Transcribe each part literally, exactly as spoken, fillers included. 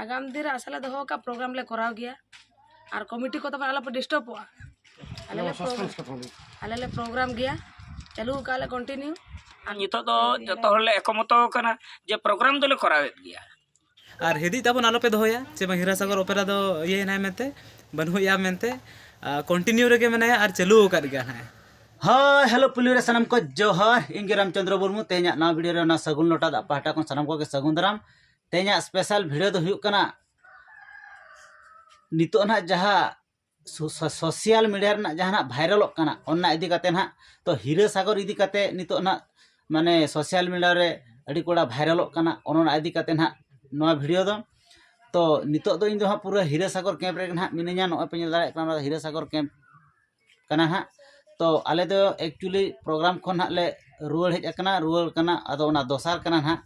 ᱟᱜᱟᱢ ᱫᱤᱱ ᱨᱮ ᱟᱥᱟ ᱞᱮ ᱫᱚᱦᱚ ᱟᱠᱟᱫ, ᱯᱨᱳᱜᱨᱟᱢ ᱞᱮ ᱠᱚᱨᱟᱣ ᱜᱮᱭᱟ᱾ ᱟᱨ ᱠᱚᱢᱤᱴᱤ ᱠᱚ ᱛᱟᱵᱚᱱ ᱟᱞᱚᱯᱮ ᱰᱤᱥᱴᱟᱨᱵᱚᱜᱼᱟ᱾ ᱟᱞᱮ ᱞᱮ ᱯᱨᱳᱜᱨᱟᱢ, ᱟᱞᱮ ᱞᱮ ᱯᱨᱳᱜᱨᱟᱢ ᱜᱮᱭᱟ, ᱪᱟᱹᱞᱩ ᱟᱠᱟᱫ ᱞᱮ ᱠᱚᱱᱴᱤᱱᱤᱭᱩ᱾ ᱟᱨ ᱱᱤᱛᱚᱜ ᱫᱚ ᱡᱚᱛᱚ ᱦᱚᱲ ᱞᱮ ᱮᱠᱢᱚᱛᱚ ᱟᱠᱟᱱᱟ ᱡᱮ ᱯᱨᱳᱜᱨᱟᱢ ᱫᱚᱞᱮ ᱠᱚᱨᱟᱣᱮᱫ ᱜᱮᱭᱟ᱾ ᱟᱨ ᱦᱤᱫᱤᱡ ᱛᱟᱵᱚᱱ ᱟᱞᱚᱯᱮ ᱫᱚᱦᱚᱭᱟ ᱪᱮ ᱵᱟᱝ ᱦᱤᱨᱟᱹ ᱥᱟᱜᱚᱨ ᱚᱯᱮᱨᱟ ᱫᱚ ᱤᱭᱟᱹᱭᱮᱱᱟᱭ ᱢᱮᱱᱛᱮ, ᱵᱟᱹᱱᱩᱜᱼᱟ ᱢᱮᱱᱛᱮ, ᱠᱚᱱᱴᱤᱱᱤᱭᱩ ᱨᱮᱜᱮ ᱢᱮᱱᱟᱭᱟ ᱟᱨ ᱪᱟᱹᱞᱩ ᱟᱠᱟᱫ ᱜᱮᱭᱟ ᱦᱟᱸᱜ᱾ ᱦᱳᱭ, ᱦᱮᱞᱳ ᱯᱩᱞᱤ ᱨᱮ ᱥᱟᱱᱟᱢ ᱠᱚ ᱡᱚᱦᱟᱨ, ᱤᱧ ᱜᱮ ᱨᱟᱢᱪᱚᱸᱫᱽᱨᱚ ᱢᱩᱨᱢᱩ᱾ ᱛᱮᱦᱮᱧᱟᱜ ᱱᱟᱣᱟ ᱵᱷᱤᱰᱤᱭᱳ ᱨᱮ ᱚᱱᱟ ᱥᱟᱹᱜᱩᱱ ᱞᱚᱴᱟ ᱫᱟᱜ ᱯᱟᱦᱴᱟ ᱠᱷᱚᱱ ᱥᱟᱱᱟᱢ ᱠᱚᱜᱮ ᱥᱟᱹᱜᱩᱱ ᱫᱟᱨᱟᱢ᱾ ᱛᱮᱦᱮᱧᱟᱜ ᱥᱯᱮᱥᱟᱞ ᱵᱷᱤᱰᱤᱭᱳ ᱫᱚ ᱦᱩᱭᱩᱜ ᱠᱟᱱᱟ, ᱱᱤᱛᱚᱜ ᱱᱟᱦᱟᱜ ᱡᱟᱦᱟᱸ ᱥᱳ-, ᱥᱳ-, ᱥᱳᱥᱤᱭᱟᱞ ᱢᱤᱰᱤᱭᱟ ᱨᱮᱱᱟᱜ ᱡᱟᱦᱟᱱᱟᱜ ᱵᱷᱟᱭᱨᱟᱞᱚᱜ ᱠᱟᱱᱟ, ᱚᱱᱟ ᱤᱫᱤ ᱠᱟᱛᱮ ᱱᱟᱦᱟᱜ, ᱛᱚ ᱦᱤᱨᱟᱹ ᱥᱟᱜᱚᱨ ᱤᱫᱤ ᱠᱟᱛᱮ ᱱᱤᱛᱚᱜ ᱱᱟᱦᱟᱜ ᱢᱟᱱᱮ ᱥᱳᱥᱤᱭᱟᱞ ᱢᱤᱰᱤᱭᱟ ᱨᱮ ᱟᱹᱰᱤ ᱠᱚᱲᱟ ᱵᱷᱟᱭᱨᱟᱞᱚᱜ ᱠᱟᱱᱟ, ᱚᱱᱟ ᱤᱫᱤ ᱠᱟᱛᱮ ᱱᱟᱦᱟᱜ ᱱᱚᱣᱟ ᱵᱷᱤᱰᱤᱭᱳ ᱫᱚ᱾ ᱛᱚ ᱱᱤᱛᱚᱜ ᱫᱚ ᱤᱧ ᱫᱚ ᱦᱟᱸᱜ ᱯᱩᱨᱟᱹ ᱦᱤᱨᱟᱹ ᱥᱟᱜᱚᱨ ᱠᱮᱢᱯ ᱨᱮᱜᱮ ᱱᱟᱦᱟᱜ ᱢᱤᱱᱟᱹᱧᱟ᱾ ᱱᱚᱜᱼᱚᱭ ᱯᱮ ᱧᱮᱞ ᱫᱟᱲᱮᱭᱟᱜ ᱠᱟᱱᱟ, ᱚᱱᱟ ᱫᱚ ᱦᱤᱨᱟᱹ ᱥᱟᱜᱚᱨ ᱠᱮᱢᱯ ᱠᱟᱱᱟ ᱦᱟᱸᱜ᱾ ᱛᱚ ᱟᱞᱮ ᱫᱚ ᱮᱠᱪᱩᱭᱮᱞᱤ ᱯᱨᱳᱜᱨᱟᱢ ᱠᱷᱚᱱ ᱦᱟᱸᱜ ᱞᱮ ᱨᱩᱣᱟᱹᱲ ᱦᱮᱡ ᱟᱠᱟᱱᱟ, ᱨᱩᱣᱟᱹᱲ ᱠᱟᱱᱟ, ᱟᱫᱚ ᱚᱱᱟ ᱫᱚᱥᱟᱨ ᱠᱟᱱᱟ ᱦᱟᱸᱜ᱾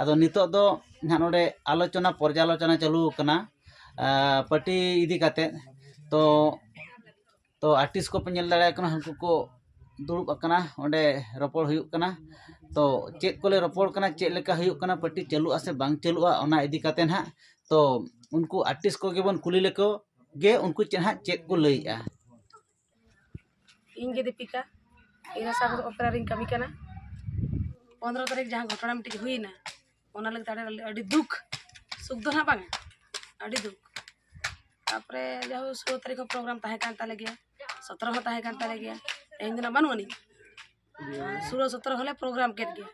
ᱟᱫᱚ ᱱᱤᱛᱚᱜ ᱫᱚ ᱱᱟᱦᱟᱜ ᱱᱚᱰᱮ ᱟᱞᱳᱪᱚᱱᱟ ᱯᱚᱨᱡᱟᱞᱳᱪᱚᱱᱟ ᱪᱟᱹᱞᱩ ᱟᱠᱟᱱᱟ, ᱟᱨ ᱯᱟᱹᱴᱤ ᱤᱫᱤ ᱠᱟᱛᱮ᱾ ᱛᱚ, ᱛᱚ ᱟᱨᱴᱤᱥᱴ ᱠᱚᱯᱮ ᱧᱮᱞ ᱫᱟᱲᱮᱭᱟᱜ ᱠᱟᱱᱟ, ᱩᱱᱠᱩ ᱠᱚ ᱫᱩᱲᱩᱵ ᱟᱠᱟᱱᱟ, ᱚᱸᱰᱮ ᱨᱚᱯᱚᱲ ᱦᱩᱭᱩᱜ ᱠᱟᱱᱟ᱾ ᱛᱚ ᱪᱮᱫ ᱠᱚᱞᱮ ᱨᱚᱯᱚᱲ ᱠᱟᱱᱟ, ᱪᱮᱫ ᱞᱮᱠᱟ ᱦᱩᱭᱩᱜ ᱠᱟᱱᱟ, ᱯᱟᱹᱴᱤ ᱪᱟᱹᱞᱩᱜᱼᱟ ᱥᱮ ᱵᱟᱝ ᱪᱟᱹᱞᱩᱜᱼᱟ, ᱚᱱᱟ ᱤᱫᱤ ᱠᱟᱛᱮ ᱱᱟᱦᱟᱜ᱾ ᱛᱚ ᱩᱱᱠᱩ ᱟᱨᱴᱤᱥᱴ ᱠᱚᱜᱮ ᱵᱚᱱ ᱠᱩᱞᱤ ᱞᱮᱠᱚ ᱜᱮ, ᱩᱱᱠᱩ ᱪᱮᱫ ᱦᱟᱸᱜ ᱪᱮᱫ ᱠᱚ ᱞᱟᱹᱭᱮᱜᱼᱟ᱾ ᱤᱧ ᱜᱮ ᱫᱤᱯᱤᱠᱟ, ᱤᱧ ᱦᱚᱸ ᱥᱟᱜᱚᱨ ᱚᱯᱮᱨᱟ ᱨᱤᱧ ᱠᱟᱹᱢᱤ ᱠᱟᱱᱟ᱾ ᱯᱚᱱᱨᱚ ᱛᱟᱹᱨᱤᱠᱷ ᱡᱟᱦᱟᱸ ᱜᱷᱚᱴᱚᱱᱟ ᱢᱤᱫᱴᱤᱡ ᱦᱩᱭᱱᱟ, ᱚᱱᱟ ᱞᱟᱹᱜᱤᱫ ᱟᱹᱰᱤ, ᱟᱹᱰᱤ ᱫᱩᱠ, ᱥᱩᱠ ᱫᱚ ᱱᱟᱦᱟᱜ ᱵᱟᱝᱟ, ᱟᱹᱰᱤ ᱫᱩᱠ᱾ ᱛᱟᱨᱯᱚᱨᱮ ᱡᱟᱦᱳ ᱥᱳᱞᱳ ᱛᱟᱹᱨᱤᱠᱷ ᱦᱚᱸ ᱯᱨᱳᱜᱨᱟᱢ ᱛᱟᱦᱮᱸ ᱠᱟᱱ ᱛᱟᱞᱮ ᱜᱮᱭᱟ, ᱥᱚᱛᱨᱚ ᱦᱚᱸ ᱛᱟᱦᱮᱸ ᱠᱟᱱ ᱛᱟᱞᱮ ᱜᱮᱭᱟ, ᱛᱮᱦᱮᱧ ᱫᱚ ᱱᱟᱦᱟᱜ ᱵᱟᱹᱱᱩᱜ ᱟᱹᱱᱤᱡ᱾ ᱥᱳᱞᱳ ᱥᱚᱛᱨᱚ ᱦᱚᱸᱞᱮ ᱯᱨᱳᱜᱨᱟᱢ ᱠᱮᱫ ᱜᱮᱭᱟ᱾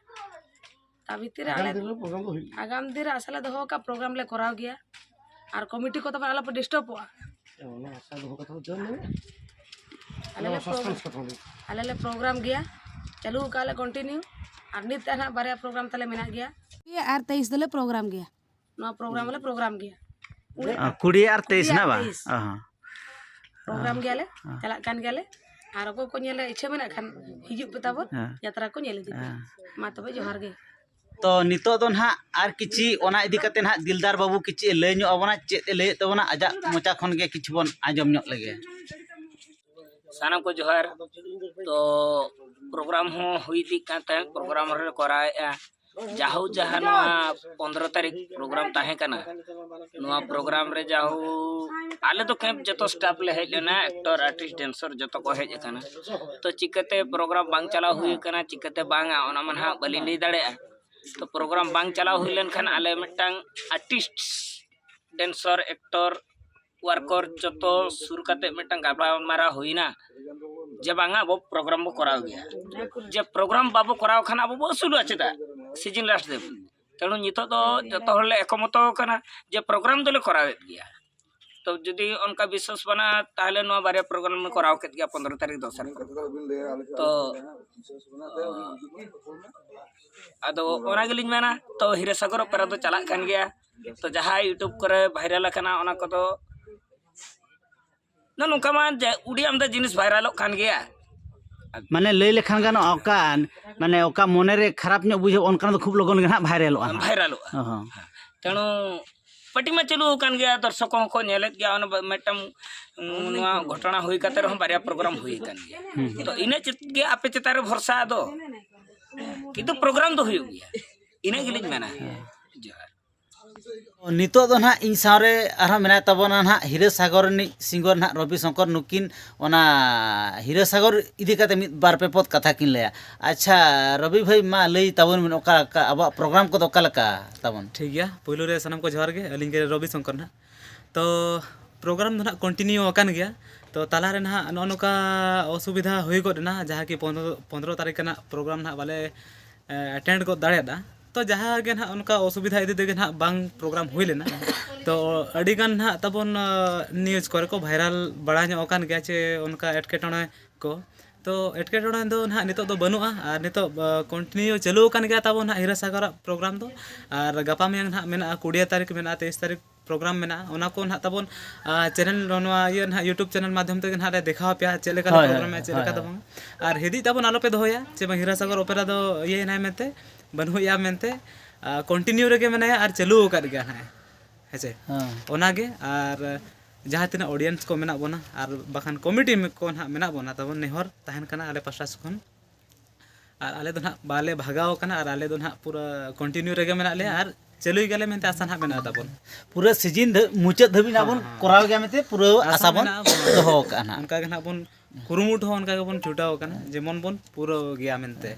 ᱛᱟ ᱵᱷᱤᱛᱤᱨ ᱨᱮ ᱟᱞᱮ ᱟᱜᱟᱢ ᱫᱤᱱ ᱨᱮ ᱯᱨᱳᱜᱨᱟᱢ ᱫᱚ ᱦᱩᱭᱩᱜ ᱜᱮᱭᱟ᱾ ᱟᱜᱟᱢ ᱫᱤᱱ ᱨᱮ ᱟᱥᱟ ᱞᱮ ᱫᱚᱦᱚ ᱟᱠᱟᱫ, ᱯᱨᱳᱜᱨᱟᱢ ᱞᱮ ᱠᱚᱨᱟᱣ ᱜᱮᱭᱟ᱾ ᱟᱨ ᱠᱚᱢᱤᱴᱤ ᱠᱚ ᱛᱟᱵᱚᱱ ᱟᱞᱚᱯᱮ ᱰᱤᱥᱴᱟᱨᱵᱚᱜᱼᱟ᱾ ᱚᱱᱟ ᱟᱥᱟ ᱫᱚᱦᱚ ᱠᱟᱛᱮ ᱦᱚᱸ ᱪᱮᱫ ᱢᱮᱱᱟᱜᱼᱟ? ᱟᱞᱮ ᱞᱮ ᱱᱚᱣᱟ ᱯᱨᱳᱜᱨᱟᱢ, suspense ᱠᱟᱛᱷᱟ ᱫᱚ᱾ ᱟᱞᱮ ᱞᱮ ᱯᱨᱳᱜᱨᱟᱢ ᱜᱮᱭᱟ, ᱪᱟᱹᱞᱩ ᱟᱠᱟᱫ ᱞᱮ ᱠᱚᱱᱴᱤᱱᱤᱭᱩ᱾ ᱟᱨ ᱱᱤᱛ ᱛᱮ ᱱᱟᱦᱟᱜ ᱵᱟᱨᱭᱟ ᱯᱨᱳᱜᱨᱟᱢ ᱛᱟᱞᱮ ᱢᱮᱱᱟᱜ ᱜᱮᱭᱟ᱾ ᱟᱨ ᱛᱮᱭᱤᱥ ᱫᱚᱞᱮ ᱯᱨᱳᱜᱨᱟᱢ ᱜᱮᱭᱟ᱾ ᱱᱚᱣᱟ ᱯᱨᱳᱜᱨᱟᱢ ᱞᱮ ᱯᱨᱳᱜᱨᱟᱢ ᱜᱮᱭᱟ᱾ ᱠᱩᱲᱤ ᱟᱨ ᱛᱮᱭᱤᱥ ᱠᱩᱲᱤ ᱟᱨ ᱱᱟ ᱵᱟ? ᱛᱮᱭᱤᱥ᱾ ᱚ ᱦᱚᱸ᱾ ᱯᱨᱳᱜᱨᱟᱢ ᱜᱮᱭᱟᱞᱮ, ᱦᱮᱸ᱾ ᱪᱟᱞᱟᱜ ᱠᱟᱱ ᱜᱮᱭᱟᱞᱮ᱾ ᱟᱨ ᱚᱠᱚᱭ ᱠᱚ ᱧᱮᱞ ᱤᱪᱪᱷᱟᱹ ᱢᱮᱱᱟᱜ ᱠᱷᱟᱱ, ᱦᱤᱡᱩᱜ ᱯᱮ ᱛᱟᱵᱚᱱ, ᱦᱮᱸ᱾ ᱡᱟᱛᱨᱟ ᱠᱚ ᱧᱮᱞ ᱤᱫᱤ ᱯᱮ᱾ ᱦᱮᱸ᱾ ᱢᱟ ᱛᱚᱵᱮ, ᱡᱚᱦᱟᱨ ᱜᱮ᱾ ᱛᱚ ᱱᱤᱛᱚᱜ ᱫᱚ ᱱᱟᱦᱟᱜ ᱟᱨ ᱠᱤᱪᱷᱤ ᱚᱱᱟ ᱤᱫᱤ ᱠᱟᱛᱮ ᱱᱟᱦᱟᱜ ᱫᱤᱞᱫᱟᱨ ᱵᱟᱹᱵᱩ ᱠᱤᱪᱷᱤ ᱞᱟᱹᱭ ᱧᱚᱜ ᱟᱵᱚᱱᱟ, ᱪᱮᱫ ᱮ ᱞᱟᱹᱭᱮᱫ ᱛᱟᱵᱚᱱᱟ, ᱟᱡᱟᱜ ᱢᱚᱪᱟ ᱠᱷᱚᱱ ᱜᱮ ᱠᱤᱪᱷᱩ ᱵᱚᱱ ᱟᱸᱡᱚᱢ ᱧᱚᱜ ᱞᱮᱜᱮ᱾ ᱥᱟᱱᱟᱢ ᱠᱚ ᱡᱚᱦᱟᱨ᱾ ᱛᱚ ᱯᱨᱳᱜᱨᱟᱢ ᱦᱚᱸ ᱦᱩᱭ ᱤᱫᱤᱜ ᱠᱟᱱ ᱛᱟᱦᱮᱸᱫ, ᱯᱨᱳᱜᱨᱟᱢ ᱦᱚᱸᱞᱮ ᱠᱚᱨᱟᱣᱮᱫᱼᱟ᱾ ᱡᱟᱦᱳ ᱡᱟᱦᱟᱸ ᱱᱚᱣᱟ ᱯᱚᱱᱫᱽᱨᱚ ᱛᱟᱹᱨᱤᱠᱷ ᱯᱨᱳᱜᱨᱟᱢ ᱛᱟᱦᱮᱸ ᱠᱟᱱᱟ, ᱱᱚᱣᱟ ᱯᱨᱳᱜᱨᱟᱢ ᱨᱮ ᱡᱟᱦᱳ ᱟᱞᱮ ᱫᱚ ᱠᱮᱢᱯ ᱡᱚᱛᱚ ᱥᱴᱟᱯ ᱞᱮ ᱦᱮᱡ ᱞᱮᱱᱟ, ᱮᱠᱴᱚᱨ, ᱟᱨᱴᱤᱥᱴ, ᱰᱮᱱᱥᱚᱨ ᱡᱚᱛᱚ ᱠᱚ ᱦᱮᱡ ᱟᱠᱟᱱᱟ᱾ ᱛᱚ ᱪᱤᱠᱟᱹᱛᱮ ᱯᱨᱳᱜᱨᱟᱢ ᱵᱟᱝ ᱪᱟᱞᱟᱣ ᱦᱩᱭ ᱟᱠᱟᱱᱟ, ᱪᱤᱠᱟᱹᱛᱮ ᱵᱟᱝᱟ, ᱚᱱᱟ ᱢᱟ ᱱᱟᱦᱟᱜ ᱵᱟᱹᱞᱤᱧ ᱞᱟᱹᱭ ᱫᱟᱲᱮᱭᱟᱜᱼᱟ᱾ ᱛᱚ ᱯᱨᱳᱜᱨᱟᱢ ᱵᱟᱝ ᱪᱟᱞᱟᱣ ᱦᱩᱭ ᱞᱮᱱᱠᱷᱟᱱ ᱟᱞᱮ ᱢᱤᱫᱴᱟᱝ ᱟᱨᱴᱤᱥᱴ, ᱰᱮᱱᱥᱚᱨ, ᱮᱠᱴᱚᱨ, ᱣᱟᱨᱠᱚᱨ ᱡᱚᱛᱚ ᱥᱩᱨ ᱠᱟᱛᱮ ᱢᱤᱫᱴᱟᱝ ᱜᱟᱯᱟᱞᱢᱟᱨᱟᱣ ᱦᱩᱭᱱᱟ ᱡᱮ ᱵᱟᱝᱟ ᱟᱵᱚ ᱯᱨᱳᱜᱨᱟᱢ ᱵᱚ ᱠᱚᱨᱟᱣ ᱜᱮᱭᱟ᱾ ᱡᱮ ᱯᱨᱳᱜᱨᱟᱢ ᱵᱟᱵᱚ ᱠᱚᱨᱟᱣ ᱠᱷᱟᱱ ᱟᱵᱚ ᱵᱚ ᱟᱹᱥᱩᱞᱚᱜᱼᱟ ᱪᱮᱫᱟᱜ? ᱥᱤᱡᱤᱱ ᱞᱟᱥᱴ ᱫᱤᱱ᱾ ᱛᱮᱬᱩ ᱱᱤᱛᱚᱜ ᱫᱚ ᱡᱚᱛᱚ ᱦᱚᱲ ᱞᱮ ᱮᱠᱢᱚᱛᱚ ᱟᱠᱟᱱᱟ ᱡᱮ ᱯᱨᱳᱜᱨᱟᱢ ᱫᱚᱞᱮ ᱠᱚᱨᱟᱣᱮᱫ ᱜᱮᱭᱟ᱾ ᱛᱚ ᱡᱩᱫᱤ ᱚᱱᱠᱟ ᱵᱤᱥᱥᱟᱹᱥ ᱵᱟᱹᱱᱩᱜᱼᱟ, ᱛᱟᱦᱚᱞᱮ ᱱᱚᱣᱟ ᱵᱟᱨᱭᱟ ᱯᱨᱳᱜᱨᱟᱢ ᱞᱮ ᱠᱚᱨᱟᱣ ᱠᱮᱫ ᱜᱮᱭᱟ ᱯᱚᱱᱫᱽᱨᱚ ᱛᱟᱹᱨᱤᱠᱷ ᱫᱚᱥᱟᱨ ᱯᱨᱳᱜᱨᱟᱢ᱾ ᱛᱚ ᱟᱫᱚ ᱚᱱᱟ ᱜᱮᱞᱤᱧ ᱢᱮᱱᱟ, ᱛᱚ ᱦᱤᱨᱟᱹ ᱥᱟᱜᱚᱨ ᱚᱯᱮᱨᱟ ᱫᱚ ᱪᱟᱞᱟᱜ ᱠᱟᱱ ᱜᱮᱭᱟ᱾ ᱛᱚ ᱡᱟᱦᱟᱸ YouTube ᱠᱚᱨᱮ ᱵᱷᱟᱭᱨᱟᱞ ᱟᱠᱟᱱᱟ, ᱚᱱᱟ ᱠᱚᱫᱚ ᱱᱚᱜᱼᱚ ᱱᱚᱝᱠᱟ ᱢᱟ ᱡᱮ ᱩᱰᱤ ᱟᱢᱫᱟ ᱡᱤᱱᱤᱥ ᱵᱷᱟᱭᱨᱟᱞᱚᱜ ᱠᱟᱱ ᱜᱮᱭᱟ᱾ ᱢᱟᱱᱮ ᱞᱟᱹᱭ ᱞᱮᱠᱷᱟᱱ ᱜᱟᱱᱚᱜᱼᱟ, ᱚᱠᱟ ᱢᱟᱱᱮ ᱚᱠᱟ ᱢᱚᱱᱮᱨᱮ ᱠᱷᱟᱨᱟᱯ ᱧᱚᱜ ᱵᱩᱡᱷᱟᱹᱜ, ᱚᱱᱠᱟᱱᱟᱜ ᱫᱚ ᱠᱷᱩᱵ ᱞᱚᱜᱚᱱ ᱜᱮ ᱱᱟᱦᱟᱜ ᱵᱷᱟᱭᱨᱟᱞᱚᱜᱼᱟ ᱱᱟᱦᱟᱜ᱾ ᱵᱷᱟᱭᱨᱟᱞᱚᱜᱼᱟ᱾ ᱚ ᱦᱚᱸ᱾ ᱛᱮᱬᱩ ᱯᱟᱹᱴᱤ ᱢᱟ ᱪᱟᱹᱞᱩ ᱟᱠᱟᱱ ᱜᱮᱭᱟ, ᱫᱚᱨᱥᱚᱠ ᱠᱚᱦᱚᱸ ᱠᱚ ᱧᱮᱞᱮᱫ ᱜᱮᱭᱟ᱾ ᱚᱱᱟ ᱵᱟ- ᱢᱤᱫᱴᱟᱝ, ᱩᱸ, ᱱᱚᱣᱟ ᱜᱷᱚᱴᱚᱱᱟ ᱦᱩᱭ ᱠᱟᱛᱮ ᱨᱮᱦᱚᱸ ᱵᱟᱨᱭᱟ ᱯᱨᱳᱜᱨᱟᱢ ᱦᱩᱭ ᱟᱠᱟᱱ ᱜᱮᱭᱟ᱾ ᱛᱚ ᱤᱱᱟᱹ ᱪᱮᱫ ᱜᱮ ᱟᱯᱮ ᱪᱮᱛᱟᱱ ᱨᱮ ᱵᱷᱚᱨᱥᱟ ᱫᱚ, ᱠᱤᱱᱛᱩ ᱯᱨᱳᱜᱨᱟᱢ ᱫᱚ ᱦᱩᱭᱩᱜ ᱜᱮᱭᱟ᱾ ᱤᱱᱟᱹ ᱜᱮᱞᱤᱧ ᱢᱮᱱᱟ᱾ ᱡᱚᱦᱟᱨ᱾ ᱱᱤᱛᱚᱜ ᱫᱚ ᱱᱟᱦᱟᱜ ᱤᱧ ᱥᱟᱶᱨᱮ ᱟᱨᱦᱚᱸ ᱢᱮᱱᱟᱭ ᱛᱟᱵᱚᱱᱟ ᱱᱟᱦᱟᱜ ᱦᱤᱨᱟᱹ ᱥᱟᱜᱚᱨ ᱨᱤᱱᱤᱡ ᱥᱤᱝᱜᱚᱨ ᱱᱟᱦᱟᱜ ᱨᱚᱵᱤ ᱥᱚᱝᱠᱚᱨ᱾ ᱱᱩᱠᱤᱱ ᱚᱱᱟ ᱦᱤᱨᱟᱹ ᱥᱟᱜᱚᱨ ᱤᱫᱤ ᱠᱟᱛᱮ ᱢᱤᱫ ᱵᱟᱨ ᱯᱮ ᱯᱚᱫ ᱠᱟᱛᱷᱟ ᱠᱤᱱ ᱞᱟᱹᱭᱟ᱾ ᱟᱪᱪᱷᱟ ᱨᱚᱵᱤ ᱵᱷᱟᱹᱭ, ᱢᱟ ᱞᱟᱹᱭ ᱛᱟᱵᱚᱱ ᱵᱤᱱ, ᱚᱠᱟ ᱞᱮᱠᱟ ᱟᱵᱚᱣᱟᱜ ᱯᱨᱳᱜᱨᱟᱢ ᱠᱚᱫᱚ ᱚᱠᱟ ᱞᱮᱠᱟ ᱛᱟᱵᱚᱱ? ᱴᱷᱤᱠ ᱜᱮᱭᱟ, ᱯᱳᱭᱞᱳ ᱨᱮ ᱥᱟᱱᱟᱢ ᱠᱚ ᱡᱚᱦᱟᱨ ᱜᱮ᱾ ᱟᱹᱞᱤᱧ ᱜᱮ ᱨᱚᱵᱤ ᱥᱚᱝᱠᱚᱨ ᱱᱟᱦᱟᱜ᱾ ᱛᱚ ᱯᱨᱳᱜᱨᱟᱢ ᱫᱚ ᱱᱟᱦᱟᱜ ᱠᱚᱱᱴᱤᱱᱤᱭᱩ ᱟᱠᱟᱱ ᱜᱮᱭᱟ᱾ ᱛᱚ ᱛᱟᱞᱟᱨᱮ ᱱᱟᱦᱟᱜ ᱱᱚᱜᱼᱚ ᱱᱚᱝᱠᱟ ᱚᱥᱩᱵᱤᱫᱷᱟ ᱦᱩᱭ ᱜᱚᱫ ᱮᱱᱟ, ᱡᱟᱦᱟᱸ ᱠᱤ ᱯᱚᱱᱨᱚ ᱯᱚᱱᱨᱚ ᱛᱟᱹᱨᱤᱠᱷ ᱨᱮᱱᱟᱜ ᱯᱨᱳᱜᱨᱟᱢ ᱱᱟᱦᱟᱜ ᱵᱟᱞᱮ ᱮᱴᱮᱱᱰ ᱜᱚᱫ ᱫᱟᱲᱮᱭᱟᱫᱟ᱾ ᱛᱚ ᱡᱟᱦᱟᱸ ᱜᱮ ᱱᱟᱦᱟᱜ ᱚᱱᱠᱟ ᱚᱥᱩᱵᱤᱫᱷᱟ ᱤᱫᱤ ᱛᱮᱜᱮ ᱱᱟᱦᱟᱜ ᱵᱟᱝ ᱯᱨᱳᱜᱨᱟᱢ ᱦᱩᱭ ᱞᱮᱱᱟ᱾ ᱛᱚ ᱟᱹᱰᱤᱜᱟᱱ ᱱᱟᱦᱟᱜ ᱛᱟᱵᱚᱱ ᱱᱤᱭᱩᱡᱽ ᱠᱚᱨᱮ ᱠᱚ ᱵᱷᱟᱭᱨᱟᱞ ᱵᱟᱲᱟ ᱧᱚᱜ ᱟᱠᱟᱱ ᱜᱮᱭᱟ ᱪᱮ ᱚᱱᱠᱟ ᱮᱴᱠᱮᱴᱚᱬᱮ ᱠᱚ᱾ ᱛᱚ ᱮᱴᱠᱮᱴᱚᱬᱮ ᱫᱚ ᱱᱟᱦᱟᱜ ᱱᱤᱛᱚᱜ ᱫᱚ ᱵᱟᱹᱱᱩᱜᱼᱟ, ᱟᱨ ᱱᱤᱛᱚᱜ ᱠᱚᱱᱴᱤᱱᱤᱭᱩ ᱪᱟᱹᱞᱩ ᱟᱠᱟᱱ ᱜᱮᱭᱟ ᱛᱟᱵᱚᱱ ᱱᱟᱦᱟᱜ ᱦᱤᱨᱟᱹ ᱥᱟᱜᱚᱨᱟᱜ ᱯᱨᱳᱜᱨᱟᱢ ᱫᱚ᱾ ᱟᱨ ᱜᱟᱯᱟ ᱢᱮᱭᱟᱝ ᱱᱟᱦᱟᱜ ᱢᱮᱱᱟᱜᱼᱟ, ᱠᱩᱲᱤᱭᱟᱹ ᱛᱟᱹᱨᱤᱠᱷ ᱢᱮᱱᱟᱜᱼᱟ, ᱛᱮᱭᱤᱥ ᱛᱟᱹᱨᱤᱠᱷ ᱯᱨᱳᱜᱨᱟᱢ ᱢᱮᱱᱟᱜᱼᱟ᱾ ᱚᱱᱟ ᱠᱚ ᱱᱟᱦᱟᱜ ᱛᱟᱵᱚᱱ ᱪᱮᱱᱮᱞ, ᱱᱚᱣᱟ ᱤᱭᱟᱹ ᱱᱟᱦᱟᱜ ᱤᱭᱩᱴᱩᱵᱽ ᱪᱮᱱᱮᱞ ᱢᱟᱫᱽᱫᱷᱚᱢ ᱛᱮᱜᱮ ᱱᱟᱦᱟᱜ ᱞᱮ ᱫᱮᱠᱷᱟᱣ ᱟᱯᱮᱭᱟ ᱪᱮᱫ ᱞᱮᱠᱟ ᱞᱮ ᱦᱳᱭ, ᱯᱨᱳᱜᱨᱟᱢ ᱪᱮᱫ ᱞᱮᱠᱟ ᱦᱳᱭ᱾ ᱛᱟᱵᱚᱱ᱾ ᱟᱨ ᱦᱤᱫᱤᱡ ᱛᱟᱵᱚᱱ ᱟᱞᱚᱯᱮ ᱫᱚᱦᱚᱭᱟ ᱪᱮ ᱵᱟᱝ ᱦᱤᱨᱟᱹ ᱥᱟᱜᱚᱨ ᱚᱯᱮᱨᱟ ᱫᱚ ᱤᱭᱟᱹᱭᱮᱱᱟᱭ ᱢᱮᱱᱛᱮ, ᱵᱟᱹᱱᱩᱜᱼᱟ ᱢᱮᱱᱛᱮ᱾ ᱠᱚᱱᱴᱤᱱᱤᱭᱩ ᱨᱮᱜᱮ ᱢᱮᱱᱟᱭᱟ ᱟᱨ ᱪᱟᱹᱞᱩ ᱟᱠᱟᱫ ᱜᱮᱭᱟ ᱱᱟᱦᱟᱜ, ᱦᱮᱸ ᱥᱮ᱾ ᱦᱮᱸ᱾ ᱚᱱᱟᱜᱮ᱾ ᱟᱨ ᱡᱟᱦᱟᱸ ᱛᱤᱱᱟᱹᱜ ᱚᱰᱤᱭᱮᱱᱥ ᱠᱚ ᱢᱮᱱᱟᱜ ᱵᱚᱱᱟ ᱟᱨ ᱵᱟᱠᱷᱟᱱ ᱠᱚᱢᱤᱴᱤ ᱠᱚ ᱱᱟᱦᱟᱜ ᱢᱮᱱᱟᱜ ᱵᱚᱱᱟ ᱛᱟᱵᱚᱱ, ᱱᱮᱦᱚᱨ ᱛᱟᱦᱮᱱ ᱠᱟᱱᱟ ᱟᱞᱮ ᱯᱟᱥᱴᱟ ᱥᱮᱫ ᱠᱷᱚᱱ᱾ ᱟᱨ ᱟᱞᱮ ᱫᱚ ᱱᱟᱦᱟᱜ ᱵᱟᱞᱮ ᱵᱷᱟᱜᱟᱣ ᱟᱠᱟᱱᱟ, ᱟᱨ ᱟᱞᱮ ᱫᱚ ᱱᱟᱦᱟᱜ ᱯᱩᱨᱟᱹ ᱠᱚᱱᱴᱤᱱᱤᱭᱩ ᱨᱮᱜᱮ ᱢᱮᱱᱟᱜ ᱞᱮᱭᱟ, ᱟᱨ ᱪᱟᱹᱞᱩᱭ ᱜᱮᱭᱟᱞᱮ ᱢᱮᱱᱛᱮ ᱟᱥᱟ ᱱᱟᱦᱟᱜ ᱢᱮᱱᱟᱜ ᱛᱟᱵᱚᱱ᱾ ᱯᱩᱨᱟᱹ ᱥᱤᱡᱤᱱ ᱫᱷᱟᱹ- ᱢᱩᱪᱟᱹᱫ ᱫᱷᱟᱹᱵᱤᱡ ᱱᱟᱦᱟᱜ ᱵᱚᱱ ᱦᱮᱸ, ᱦᱮᱸ᱾ ᱠᱚᱨᱟᱣ ᱜᱮᱭᱟ ᱢᱮᱱᱛᱮ ᱯᱩᱨᱟᱹ ᱟᱥᱟ ᱟᱥᱟ ᱵᱚᱱ ᱢᱮᱱᱟᱜᱼᱟ, ᱵᱚᱱ ᱫᱚᱦᱚ ᱟᱠᱟᱫᱼᱟ ᱱᱟᱦᱟᱜ᱾ ᱚᱱᱠᱟ ᱜᱮ ᱱᱟᱦᱟᱜ ᱵᱚᱱ ᱠᱩᱨᱩᱢᱩᱴᱩ ᱦᱚᱸ ᱚᱱᱠᱟ ᱜᱮᱵᱚᱱ ᱪᱷᱩᱴᱟᱹᱣ ᱟᱠᱟᱱᱟ, ᱡᱮᱢᱚᱱ ᱵᱚᱱ ᱯᱩᱨᱟᱹᱣ ᱜᱮᱭᱟ ᱢᱮᱱᱛᱮ᱾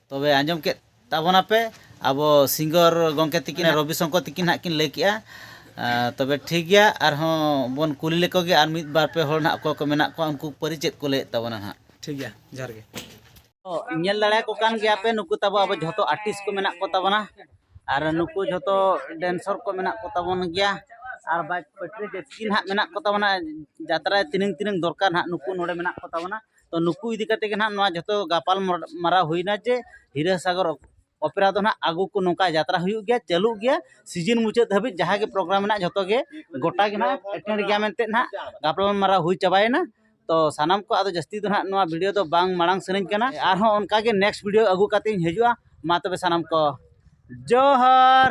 ᱛᱚᱵᱮ ᱟᱸᱡᱚᱢ ᱠᱮᱫ ᱛᱟᱵᱚᱱᱟᱯᱮ, ᱟᱵᱚ ᱥᱤᱝᱜᱚᱨ ᱜᱚᱢᱠᱮ ᱛᱤᱠᱤᱱ, ᱦᱮᱸ᱾ ᱨᱚᱵᱤ ᱥᱚᱝᱠᱚᱨ ᱛᱤᱠᱤᱱ ᱦᱟᱸᱜ ᱠᱤᱱ ᱞᱟᱹᱭ ᱠᱮᱜᱼᱟ᱾ ᱟᱨ ᱛᱚᱵᱮ ᱴᱷᱤᱠ ᱜᱮᱭᱟ, ᱟᱨᱦᱚᱸ ᱵᱚᱱ ᱠᱩᱞᱤ ᱞᱮᱠᱚ ᱜᱮ ᱟᱨ ᱢᱤᱫ ᱵᱟᱨ ᱯᱮ ᱦᱚᱲ ᱱᱟᱦᱟᱜ ᱚᱠᱚᱭ ᱠᱚ ᱢᱮᱱᱟᱜ ᱠᱚᱣᱟ, ᱩᱱᱠᱩ ᱯᱟᱹᱨᱤ ᱪᱮᱫ ᱠᱚ ᱞᱟᱹᱭᱮᱫ ᱛᱟᱵᱚᱱᱟ ᱱᱟᱦᱟᱜ᱾ ᱴᱷᱤᱠ ᱜᱮᱭᱟ, ᱡᱚᱦᱟᱨ ᱜᱮ᱾ ᱛᱚ, ᱧᱮᱞ ᱫᱟᱲᱮᱭᱟᱠᱚ ᱠᱟᱱ ᱜᱮᱭᱟ ᱯᱮ, ᱱᱩᱠᱩ ᱛᱟᱵᱚ ᱟᱵᱚ ᱡᱷᱚᱛᱚ ᱟᱨᱴᱤᱥᱴ ᱠᱚ ᱢᱮᱱᱟᱜ ᱠᱚ ᱛᱟᱵᱚᱱᱟ, ᱟᱨ ᱱᱩᱠᱩ ᱡᱷᱚᱛᱚ ᱰᱮᱱᱥᱚᱨ ᱠᱚ ᱢᱮᱱᱟᱜ ᱠᱚ ᱛᱟᱵᱚᱱ ᱜᱮᱭᱟ, ᱟᱨ ᱵᱟᱡᱽ ᱯᱟᱹᱴᱨᱤ ᱡᱟᱹᱛᱤ ᱱᱟᱦᱟᱜ ᱢᱮᱱᱟᱜ ᱠᱚ ᱛᱟᱵᱚᱱᱟ᱾ ᱡᱟᱛᱨᱟ ᱛᱤᱱᱟᱹᱝ ᱛᱤᱱᱟᱹᱝ ᱫᱚᱨᱠᱟᱨ ᱱᱟᱦᱟᱜ, ᱱᱩᱠᱩ ᱱᱚᱰᱮ ᱢᱮᱱᱟᱜ ᱠᱚ ᱛᱟᱵᱚᱱᱟ᱾ ᱛᱚ, ᱱᱩᱠᱩ ᱤᱫᱤ ᱠᱟᱛᱮ ᱜᱮ ᱱᱟᱦᱟᱜ ᱱᱚᱣᱟ ᱡᱷᱚᱛᱚ ᱜᱟᱯᱟᱞ ᱢᱟᱨᱟᱣ ᱦᱩᱭᱱᱟ ᱡᱮ ᱦᱤᱨᱟᱹ ᱥᱟᱜᱚᱨ ᱚᱯᱮᱨᱟ ᱫᱚ ᱱᱟᱦᱟᱜ ᱟᱹᱜᱩ ᱠᱚ, ᱱᱚᱝᱠᱟ ᱡᱟᱛᱨᱟ ᱦᱩᱭᱩᱜ ᱜᱮᱭᱟ, ᱪᱟᱹᱞᱩᱜ ᱜᱮᱭᱟ, ᱥᱤᱡᱤᱱ ᱢᱩᱪᱟᱹᱫ ᱫᱷᱟᱹᱵᱤᱡ ᱡᱟᱦᱟᱸ ᱜᱮ ᱯᱨᱳᱜᱨᱟᱢ ᱢᱮᱱᱟᱜᱼᱟ, ᱡᱷᱚᱛᱚ ᱜᱮ ᱜᱚᱴᱟ ᱜᱮ ᱱᱟᱦᱟᱜ ᱮᱴᱮᱱᱰ ᱜᱮᱭᱟ ᱢᱮᱱᱛᱮ ᱱᱟᱦᱟᱜ ᱜᱟᱯᱟᱞ ᱢᱟᱨᱟᱣ ᱦᱩᱭ ᱪᱟᱵᱟᱭᱮᱱᱟ᱾ ᱛᱚ, ᱥᱟᱱᱟᱢ ᱠᱚ ᱟᱫᱚ ᱡᱟᱹᱥᱛᱤ ᱫᱚ ᱱᱟᱦᱟᱜ ᱱᱚᱣᱟ ᱵᱷᱤᱰᱤᱭᱳ ᱫᱚ ᱵᱟᱝ ᱢᱟᱲᱟᱝ ᱥᱟᱹᱱᱟᱹᱧ ᱠᱟᱱᱟ᱾ ᱟᱨᱦᱚᱸ ᱚᱱᱠᱟ ᱜᱮ ᱱᱮᱠᱥᱴ ᱵᱷᱤᱰᱤᱭᱳ ᱟᱹᱜᱩ ᱠᱟᱛᱮ ᱤᱧ ᱦᱤᱡᱩᱜᱼᱟ᱾ ᱢᱟ ᱛᱚᱵᱮ ᱥᱟᱱᱟᱢ ᱠᱚ ᱡᱚᱦᱟᱨ᱾